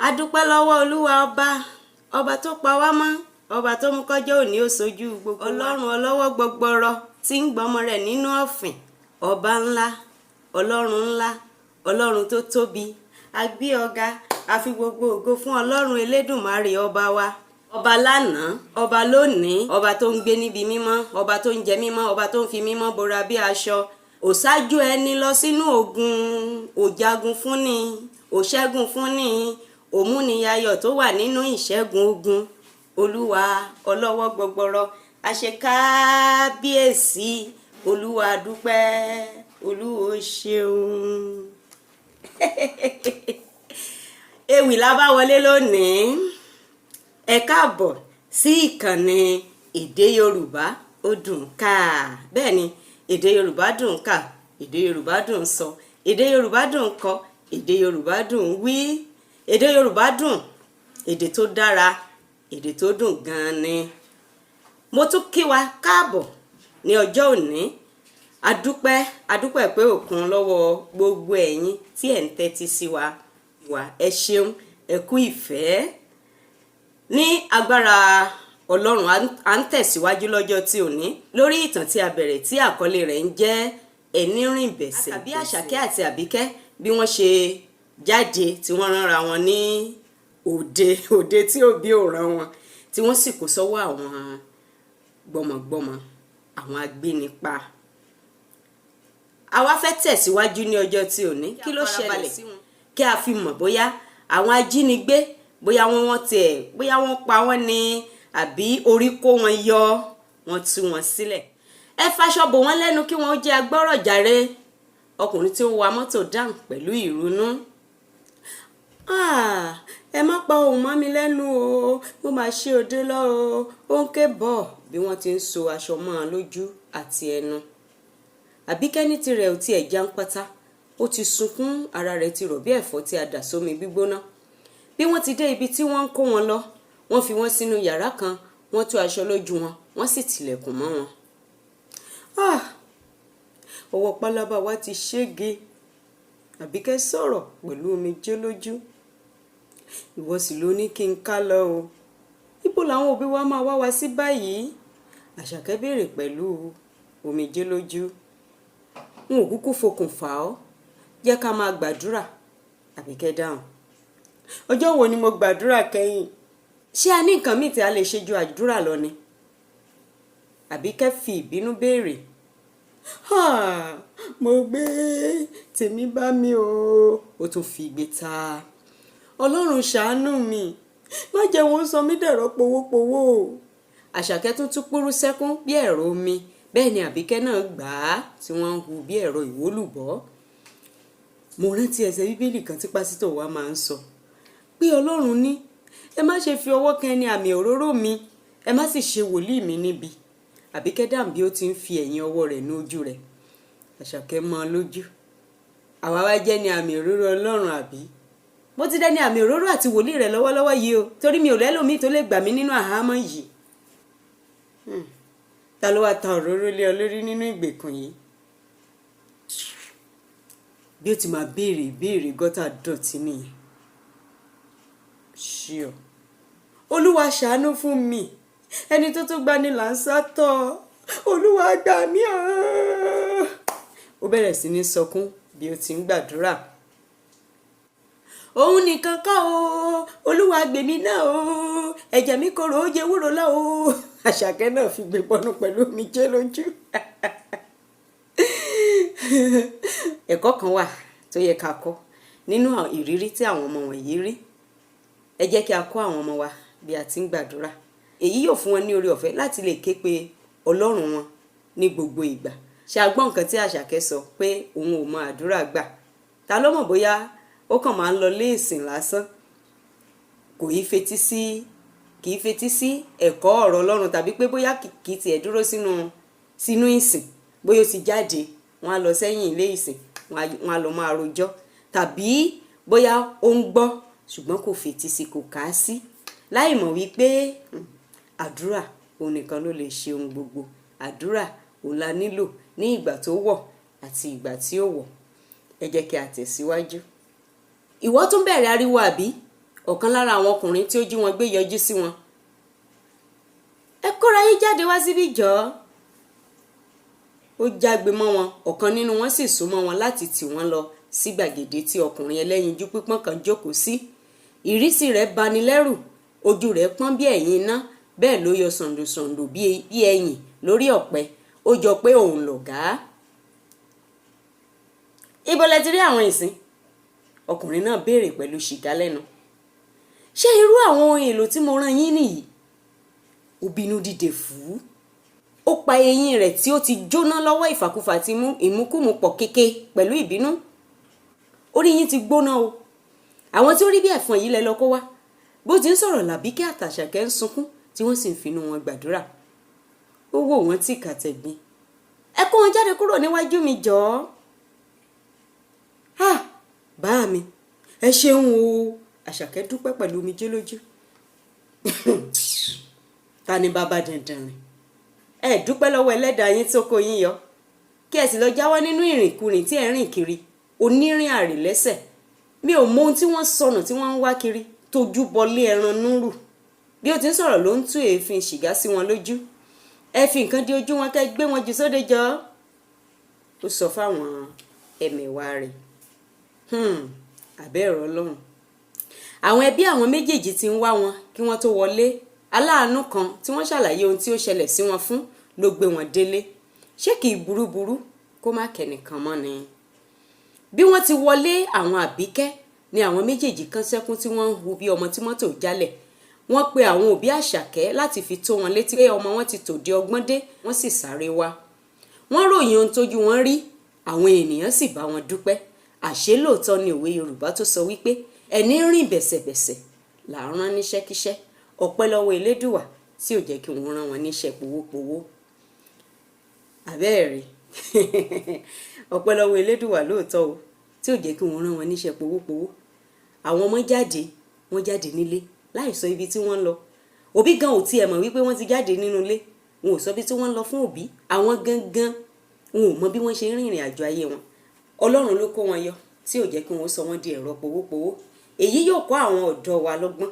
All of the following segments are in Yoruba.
A dúpẹ́ lọ́wọ́ Olúwa ọba, ọba tó pa wá mọ́, ọba tó mú kọjọ́ òní ó sojú gbogbo wa. Ọlọ́run ọlọ́wọ́ gbọgbọrọ tí ń gbọmọ rẹ̀ nínú ọ̀fìn, ọba ńlá, ọlọ́run ńlá, ọlọ́run tó tóbi. A gbé ọ̀gá, a fi gbogbo ògo fún Ọlọ́run Elédùmarè ọba wa. Ọba lánàá, ọba lónìí, ọba tó ń gbé níbi mímọ́, ọba tó ń jẹ mímọ́, ọba tó ń fi mímọ́ bora bí aṣọ. Òṣáájú ẹni lọ sínú ogun, òjagun fúnni, òṣẹ́gun fúnni, òmúniyayọ̀ tó wà nínú ìṣẹ́gun ogun. Olúwa ọlọ́wọ́ gbọgbọrọ, a ṣe kábíyèsí. Olúwa dúpẹ́, Olúwo ṣeun. Ewì la bá wọlé lónìí. Ẹ káàbọ̀ sí ìkànnì Èdè Yorùbá ó dùn ká. Bẹ́ẹ̀ ni, èdè Yorùbá dùn ká, èdè Yorùbá dùn sọ, èdè Yorùbá dùn kọ, èdè Yorùbá dùn wí, èdè Yorùbá dùn, èdè tó dára, èdè tó dùn gan-an ni. Mo tún kí wa káàbọ̀ ní ọjọ́ òní. Adúpẹ́, adúpẹ́ pé òkun lọ́wọ́ gbogbo ẹ̀yin tí ẹ̀ ń tẹ́tí sí wa wa. Ẹ ṣeun, ẹ kú ìfẹ́. Ní agbára Ọlọ́run, à ń tẹ̀síwájú lọ́jọ́ tí òní lórí ìtàn tí a bẹ̀rẹ̀, tí àkọlé rẹ̀ ń jẹ́ Ẹni Rìn Bẹ̀sẹ̀. Àbí Àṣàkẹ́ àti Àbíkẹ́, bí wọ́n ṣe jáde tí wọ́n ránra wọn ní òde, òde tí òbí ò rán wọn, tí wọ́n sì kó sọ́wọ́ àwọn gbọ́mọgbọ́mọ, àwọn agbénipa. A wá fẹ́ tẹ̀síwájú ní ọjọ́ tí òní. Kí ló ṣẹlẹ̀ kí a fi mọ̀ bóyá àwọn ajínigbé, bóyá wọ́n tiẹ̀, bóyá wọ́n pa wọ́n ní, àbí orí kó wọn yọ, wọ́n tú wọn sílẹ̀? Ẹ faṣọ bò wọ́n lẹ́nu kí wọ́n jẹ́ agbọ́rọ̀ jàre. Ọkùnrin tí ó wa mọ́tò dáhùn pẹ̀lú ìrunú. Ẹ má pa ohùn mọ́ mi lẹ́nu o, mo máa ṣe òde lọ o. Ó ń ké bọ̀ bí wọ́n ti ń so aṣọ mọ́ ọ lójú àti ẹnu. Àbíkẹ́ ní tirẹ̀ ò tiẹ̀ já ń pátá. Ó ti sunkún, ara rẹ̀ ti rọ̀ bí ẹ̀fọ́ tí a dà sómi gbígbóná. Bí wọ́n ti dé ibi tí wọ́n ń kó wọn lọ, wọ́n fi wọ́n sínú yàrá kan, wọ́n tú aṣọ lójú wọn, wọ́n sì tilẹ̀kùn mọ́ wọn. Ọwọ́ pálábá wa ti ṣége. Àbíkẹ́ sọ̀rọ̀ pẹ̀lú omijé lójú. Ìwọ sì ló ní kí n ká lọ o. Ibo làwọn òbí wa máa wá wa sí báyìí? Àṣàkẹ́ béèrè pẹ̀lú omijé lójú. N ò kúkú fokùn fà ọ́, jẹ́ ká máa gbàdúrà. Àbíkẹ́ dáhùn. Ọjọ́ wo ni mo gbàdúrà kẹ́yìn? Ṣé a ní nǹkan míì tí a lè ṣe ju àdúrà lọ ni? Àbíkẹ́ fi ìbínú béèrè. Mo gbé tèmi bá mi o. Ó tún fi igbe ta. Ọlọ́run ṣàánú mi, má jẹ́ wọ́n sọ mí dẹ̀rọ̀ powópowó o. Àṣàkẹ́ tún tún kúrú sẹ́kún bí ẹ̀rọ omi. Bẹ́ẹ̀ ni Àbíkẹ́ náà gbà á tí wọ́n ń hu bí ẹ̀rọ ìwólùbọ́. Mo rántí ẹsẹ̀ Bíbélì kan tí pásítọ̀ wa máa ń sọ pé Ọlọ́run ní, "Ẹ má ṣe fi ọwọ́ kan ẹni àmì òróró mi, ẹ má sì ṣe wòlíì mi níbi." Àbíkẹ́ dáhùn bí ó ti ń fi ẹ̀yìn ọwọ́ rẹ̀ nu ojú rẹ̀. Àṣàkẹ́ mọ́ ọ lójú. Àwa wá jẹ́ ní àmì òróró Ọlọ́run, àbí? Mo ti dẹ́ni àmì òróró àti wòlíì rẹ̀ lọ́wọ́lọ́wọ́ yìí o, torí mi ò lẹ́lòmíì tó lè gbà mí nínú àhámọ́ yìí. Ta ló wá ta òróró lé ọ lórí nínú ìgbèkùn yìí? Bí ó ti máa béèrè ìbéèrè gọ́tà dọ̀tí nìyẹn. Ṣíọ. Olúwa ṣàánú fún mi. Ẹni tó tó gbani là ń sátọ̀. Olúwa gbà mí o. Ó bẹ̀rẹ̀ sí ní sọkún bí ó ti ń gbàdúrà. Òun nìkan kọ́ o, Olúwa gbèmí náà o. Ẹ̀jẹ̀ mi korò, ó jẹ ewúro lọ o. Àṣàkẹ́ náà fi gbé pọnú pẹ̀lú omijé lójú. Ẹ̀kọ́ kan wà tó yẹ ká kọ́ nínú ìrírí tí àwọn ọmọ wọ̀nyí rí. Ẹ jẹ́ kí a kọ́ àwọn ọmọ wa bí a ti ń gbàdúrà. Èyí yóò fún wọn ní oore ọ̀fẹ́ láti lè ké pe Ọlọ́run wọn ní gbogbo ìgbà. Ṣé a gbọ́ nǹkan tí Àṣàkẹ́ sọ pé òun ò mọ àdúrà gbà? Ta ló mọ̀ bóyá ó kàn máa ń lọ ilé ìsìn lásán, kò í fetí sí, kì í fetí sí ẹ̀kọ́ ọ̀rọ̀ Ọlọ́run, tàbí pé bóyá kì í tiẹ̀ dúró sínú ìsìn, bóyá ó ti jáde, wọ́n á lọ sẹ́yìn ilé ìsìn, wọ́n á lọ máa rojọ́, tàbí bóyá ó ń gbọ́ ṣùgbọ́n kò fetí sí, kò kà á sí, láì mọ̀ wípé àdúrà òun nìkan ló lè ṣe ohun gbogbo. Àdúrà òun la nílò ní ìgbà tó wọ̀ àti ìgbà tí ò wọ̀. Ẹ jẹ́ kí a tẹ̀síwájú. Ìwọ tún bẹ̀rẹ̀ ariwo, àbí? Ọ̀kan lára àwọn ọkùnrin tí ó jí wọn gbé yọjú sí wọn. "Ẹ kóra yín jáde wá síbí jọ̀ọ́," ó jágbe mọ́ wọn. Ọ̀kan nínú wọn sì súnmọ́ wọn láti tì wọ́n lọ sí gbàgede tí ọkùnrin ẹlẹ́yinjú pípọ́n kan jókòó sí. Ìrísí rẹ̀ bani lẹ́rù. Ojú rẹ̀ pọ́n bí ẹ̀yìn iná, bẹ́ẹ̀ ló yọ sọ̀ǹdòsọ̀ǹdò bí ẹyìn lórí ọ̀pẹ. Ó jọ pé òun lọ̀gá. "Ibo lẹ ti rí àwọn ìsìn?" ọkùnrin náà béèrè pẹ̀lú ṣìgá lẹ́nu. "Ṣé irú àwọn ohun èlò tí mo rán yín nìyí?" Ó bínú dìde fùú. Ó pa eyín rẹ̀ tí ó ti jóná lọ́wọ́ ìfàkúfà àti ìmúkùmù pọ̀ kéke pẹ̀lú ìbínú. "Orí yín ti gbóná o. Àwọn tí ó rí bí ẹ̀fọn yìí lẹ lọ kó wá." Bó ti ń sọ̀rọ̀, làbíkẹ́ àtàṣàkẹ́ ń sunkún, tí wọ́n sì ń finú wọn gbàdúrà. Ó wò wọ́n tì kàtẹ̀gbin. "Ẹ kó wọn jáde kúrò níwájú mi jọ̀ọ́." "Ha, bá mi, ẹ ṣeun o," Àṣàkẹ́ dúpẹ́ pẹ̀lú omijé lójú. "Ta ni bàbá dandan rìn? Ẹ dúpẹ́ lọ́wọ́ ẹlẹ́dàá yín tó kó yín yọ, kí ẹ sì lọ jáwọ́ nínú ìrìnkurìn tí ẹ ń rìn kiri, onírìn àrè lẹ́sẹ̀. Mi ò mọ ohun tí wọ́n sọnù tí wọ́n ń wá kiri tójú bọlé ẹran núrù." Bí ó ti ń sọ̀rọ̀ ló ń tú èéfín ṣìgá sí wọn lójú. "Ẹ fi nǹkan di ojú wọn, kẹ́ gbé wọn jù sóde jọ," ó sọ fáwọn ẹmẹ̀wà rẹ̀. Àbẹ́ ẹ̀rọ Ọlọ́run! Àwọn ẹbí àwọn méjèèjì ti ń wá wọn kí wọ́n tó wọlé. Aláàánú kan tí wọ́n ṣàlàyé ohun tí ó ṣẹlẹ̀ sí wọn fún ló gbé wọn délé. Ṣé kì í burúburú kó má kẹ́nìkan mọ́ ni? Bí wọ́n ti wọlé àwọn Àbíkẹ́ ni àwọn méjèèjì kan sẹ́kún, tí wọ́n ń hu bí ọmọ tí mọ́tò jálẹ̀. Wọ́n pe àwọn òbí Àṣàkẹ́ láti fi tó wọn létí pé ọmọ wọn ti tòde ọgbọ́n dé. Wọ́n sì sáré wá. Wọ́n ròyìn ohun tójú wọn rí, àwọn ènìyàn sì bá wọn dúpẹ́. Àṣé lóòótọ́ ni òwe Yorùbá tó sọ wípé ẹni rìn bẹ̀sẹ̀bẹ̀sẹ̀ là ń rán níṣẹ́kíṣẹ́. Ọpẹ́ lọ́wọ́ Elédùwà tí ò jẹ́ kí wọ́n rán wọn níṣẹ́ powópowó. Àbẹ́ẹ̀rí, ọpẹ́ lọ́wọ́ Elédùwà lóòótọ́ o, tí ò jẹ́ kí wọ́n rán wọn níṣẹ́ powópowó. Àwọn ọmọ jáde, wọ́n jáde nílé láì sọ ibi tí wọ́n ń lọ. Òbí gan ò tiẹ̀ mọ̀ wípé wọ́n ti jáde nínú ilé. Wọn ò sọ ibi tí wọ́n ń lọ fún òbí. Àwọn gangan wọn ò mọ bí wọ́n ṣe ń rìnrìn àjò ayé wọn. Ọlọ́run ló kó wọn yọ tí ò jẹ́ kí wọ́n sọ wọ́n di ẹ̀rọ powópowó. Èyí yóò kọ́ àwọn ọ̀dọ́ wa lọ́gbọ́n.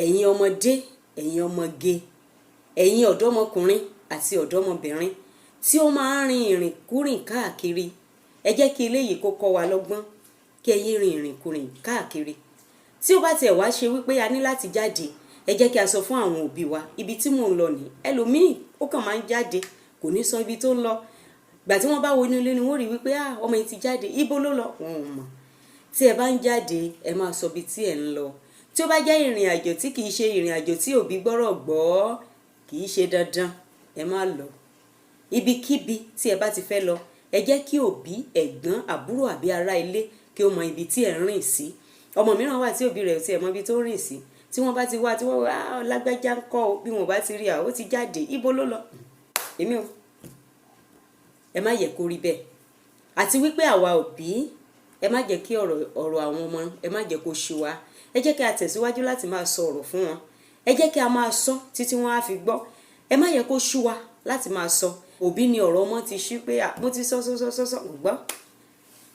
Ẹ̀yin ọmọdé, ẹ̀yin ọmọge, ẹ̀yin ọ̀dọ́mọkùnrin àti ọ̀dọ́mọbìnrin tí ó máa ń rin ìrìnkúrìn káàkiri, ẹ jẹ́ kí eléyìí kó kọ́ wa lọ́gbọ́n, kí ẹ yé rin ìrìnkúrìn káàkiri. Tí ó bá tiẹ̀ wá ṣe wípé a ní láti jáde, ẹ jẹ́ kí a sọ fún àwọn òbí wa ibi tí mò ń lọ ní. Ẹlòmíì, ó kàn máa ń jáde, kò ní sọ ibi tó ń lọ. Gbà tí wọ́n bá wo inú ilé ni wọ́n rí wípé, "Ah, ọmọ yìí ti jáde, ibo ló lọ?" Wọn ò mọ̀. Tí ẹ bá ń jáde, ẹ máa sọ ibi tí ẹ ń lọ. Tí ó bá jẹ́ ìrìn àjò tí kìí ṣe ìrìn àjò tí òbí gbọ́rọ̀ gbọ́, kìí ṣe dandan, ẹ má lọ. Ibikíbi tí ẹ bá ti fẹ́ lọ, ẹ jẹ́ kí òbí, ẹ̀gbọ́n, àbúrò àbí ará ilé kí ó mọ ibi tí ẹ ń rìn sí. Ọmọ mìíràn wà tí òbí rẹ̀ ò tiẹ̀ mọ ibi tó ń rìn sí. Tí wọ́n bá ti wá, tí wọ́n wá, "Lágbájá ń kọ́ o?" Bí wọ́n bá ti rí, à, ó ti jáde, ibo ló lọ? Èmi ò, ẹ má yẹ kó rí bẹ́ẹ̀. Àti wípé àwa òbí, ẹ má jẹ́ kí ọ̀rọ̀ àwọn ọmọ, ẹ má jẹ́ kó ṣú wa. Ẹ jẹ́ kí a tẹ̀síwájú láti máa sọ ọ̀rọ̀ fún wọn. Ẹ jẹ́ kí a máa sọ títí wọ́n á fi gbọ́. Ẹ má yẹ kó ṣú wa láti máa sọ. Òbí ni ọ̀rọ̀ ọmọ ti ṣú pé mo ti sọ sọ sọ sọ sọ, kò gbọ́.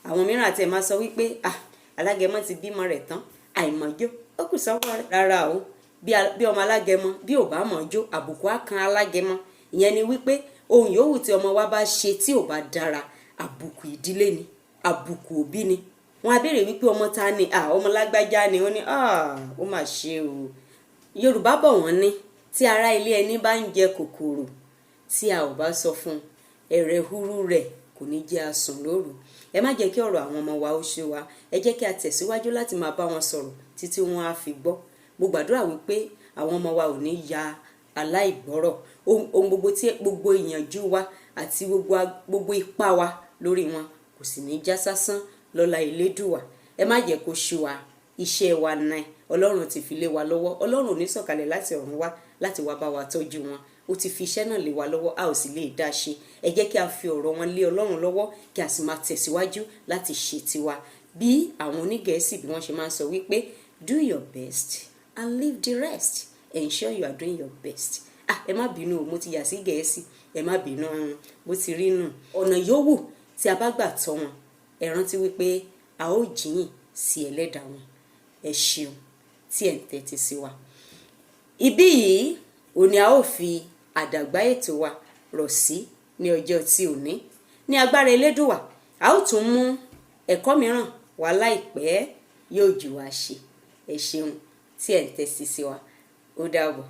Àwọn mìíràn àti ẹ̀ máa sọ wípé, "Ah, alágẹmọ ti bímọ rẹ̀ tán, àìmọ̀jó ó kù sọ́wọ́ rẹ̀." Rárá o. Bí ọmọ alágẹmọ bí ò bá mọ̀ jó, àbùkù á kan alágẹmọ. Ìyẹn ni wípé ohun yòówù tí ọmọ wa bá ṣe tí ò bá dára, àbùkù ìdílé ni, àbùkù òbí ni. Wọn á béèrè wípé ọmọ ta ni? Ah, ọmọ lágbájá ni. Ó ní, "Ah, ó mà ṣe o." Yorùbá bọ̀, wọ́n ní tí ará ilé ẹni bá ń jẹ kòkòrò, tí a ò bá sọ fún un, ẹ̀rẹ̀ húrú rẹ̀ kò ní jẹ́ asùn lóru. Ẹ má jẹ́ kí ọ̀rọ̀ àwọn ọmọ wa ó ṣe wa. Ẹ jẹ́ kí a tẹ̀síwájú láti máa bá wọn sọ̀rọ̀ títí wọ́n á fi gbọ́. Mo gbàdúrà wípé àwọn ọmọ wa ò ní ya aláìgbọ́rọ̀. Ohun gbogbo tí gbogbo ìyànjú wa àti gbogbo ipá wa lórí wọn kò sì ní já sásán lọ́lá Elédùwà. Ẹ má jẹ́ kó ṣú wa. Iṣẹ́ wa náà, Ọlọ́run ti fi lé wa lọ́wọ́. Ọlọ́run ò ní sọ̀kalẹ̀ láti ọ̀run wá láti wá bá wa tọ́jú wọn. Ó ti fi iṣẹ́ náà lé wa lọ́wọ́, a ò sì lè dá ṣe. Ẹ jẹ́ kí a fi ọ̀rọ̀ wọn lé Ọlọ́run lọ́wọ́, kí a sì máa tẹ̀síwájú láti ṣe tiwa. Bí àwọn onígẹ̀ẹ́sì bí wọ́n ṣe máa ń sọ wípé, "Do your best and leave the rest." Ensure you are doing your best. Ah, ẹ má bínú o, mo ti yà sí Gẹ̀ẹ́sì, ẹ má bínú. Bó ti rí nù, ọ̀nà yòówù tí a bá gbà tọ́ wọn, ẹ rántí wípé a ó jíyìn sí ẹlẹ́dàá wọn. Ẹ ṣeun tí tí ẹ̀ ń tẹ́tí sí wa. Ibí yìí òní a ó fi àdàgbà ètò wa rọ̀ sí ní ọjọ́ tí òní. Ní agbára Elédùwà, a ó tún mú ẹ̀kọ́ mìíràn wá láìpẹ́. Yóò jù wá ṣe. Ẹ ṣeun tí ẹ̀ ń tẹ́tí sí wa. Ó dàbọ̀.